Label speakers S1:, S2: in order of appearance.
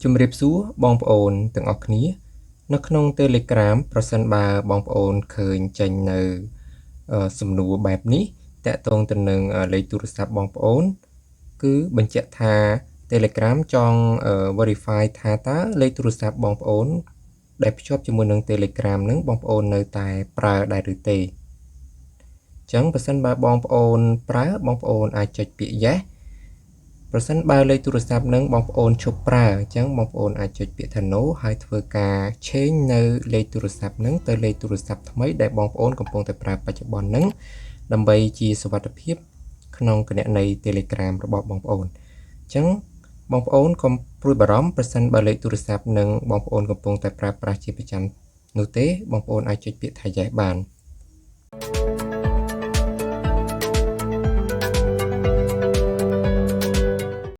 S1: ជំរាបសួរបងប្អូនទាំងអស់គ្នានៅក្នុង Telegram ប្រសិនបើបងប្អូនឃើញចេញនៅសំណួរបែបនេះតាក់ទងទៅនឹងលេខទូរស័ព្ទបងប្អូនគឺបញ្ជាក់ថា Telegram ចង់ verify ថាតើលេខទូរស័ព្ទបងប្អូនដែលភ្ជាប់ជាមួយនឹង Telegram នឹងបងប្អូននៅតែប្រើដែរឬទេអញ្ចឹងប្រសិនបើបងប្អូនប្រើបងប្អូនអាចចុចពាក្យ yes ប្រសិនបើលេខទូរស័ព្ទនឹងបងប្អូនឈប់ប្រើអញ្ចឹងបងប្អូនអាចចុចពាក្យថា no ហើយធ្វើការ change នៅលេខទូរស័ព្ទនឹងទៅលេខទូរស័ព្ទថ្មីដែលបងប្អូនកំពុងតែប្រើបច្ចុប្បន្ននឹងដើម្បីជាសុវត្ថិភាពក្នុងគណនី Telegram របស់បងប្អូនអញ្ចឹងបងប្អូនកុំព្រួយបារម្ភប្រសិនបើលេខទូរស័ព្ទនឹងបងប្អូនកំពុងតែប្រើប្រាស់ជាប្រចាំនោះទេបងប្អូនអាចចុចពាក្យថា yes បាន។